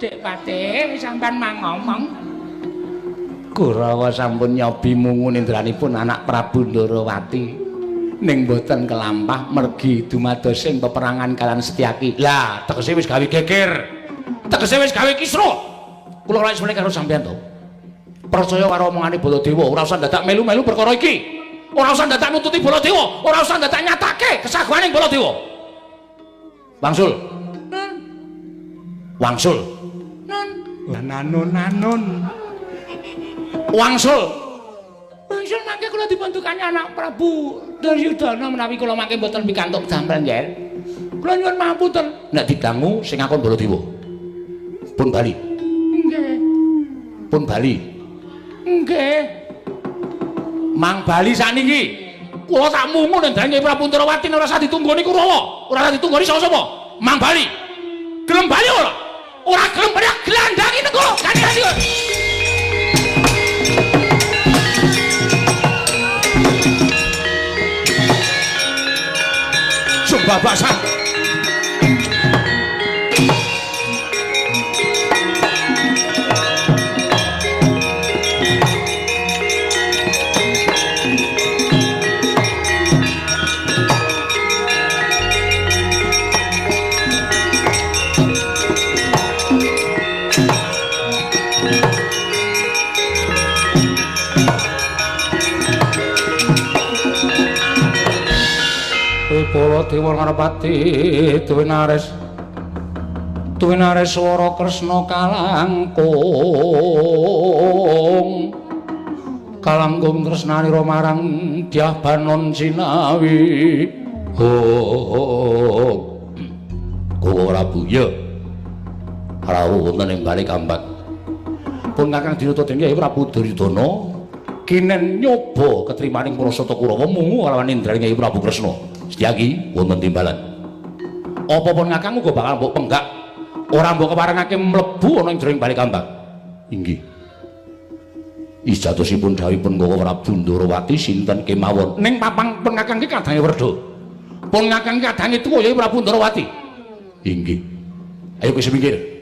Dik Patih, sampean mang ngomong. Kurawa sampun nyobi mungu nindranipun anak Prabu Ndorowati. Ning boten kelampah mergi dumados ing peperangan kalian Setyaki. Lah, tegese wis gawe geger. Tegese wis gawe kisruh. Kula lek semene karo sampean to. Percaya karo omongane Baladewa, ora usah dadak melu-melu perkara iki. Ora usah dadak nututi Baladewa, ora usah dadak nyatake kesaguhaning Baladewa. Wangsul. Nun, Wangsul. nun. Nanun nanun. Wangsul. Wangsul mangke kula dipun dukani anak Prabu Duryudana menawi kula mangke mboten pikantuk dampren yen. Kula nyuwun pangapunten. Nek didangu sing ngakon Baladewa. Pun bali. Nggih. Pun bali. Nggih. Mang bali sakniki. Kula tak mungu ning dalem Prabu Ndrawati ora usah ditunggoni Kurawa, ora usah ditunggoni sapa-sapa. Mang bali. Gelem bali ora? Ora gelem bali glandangi negara. Gandhani. Subabasan. Baladewa Ngarpati tuwinares tuwinares swara Kresna kalangkung kalangkung tresnanira marang Dyah Banon Cinawi. Oh, Koko Prabu ya rawuh wonten ing bali kambak pun Kakang dinata dening Kyai Prabu Duryudana kinen nyoba ketrimaning para sata Kurawa mungu kalawan indraning Kyai Prabu Kresna. Setyaki wonten timbalan. Apa pun Kakang uga bakal mbok penggak, ora mbok keparengake mlebu ana ing jroning bali kambang. Inggih. Ijatosipun dhawuhipun Koko Prabu Ndorowati sinten kemawon. Ning papang pun Kakang iki kadange werda. Pun Kakang iki kadange tuwa Kyai Prabu Ndorowati. Inggih. Ayo kowe semingkir.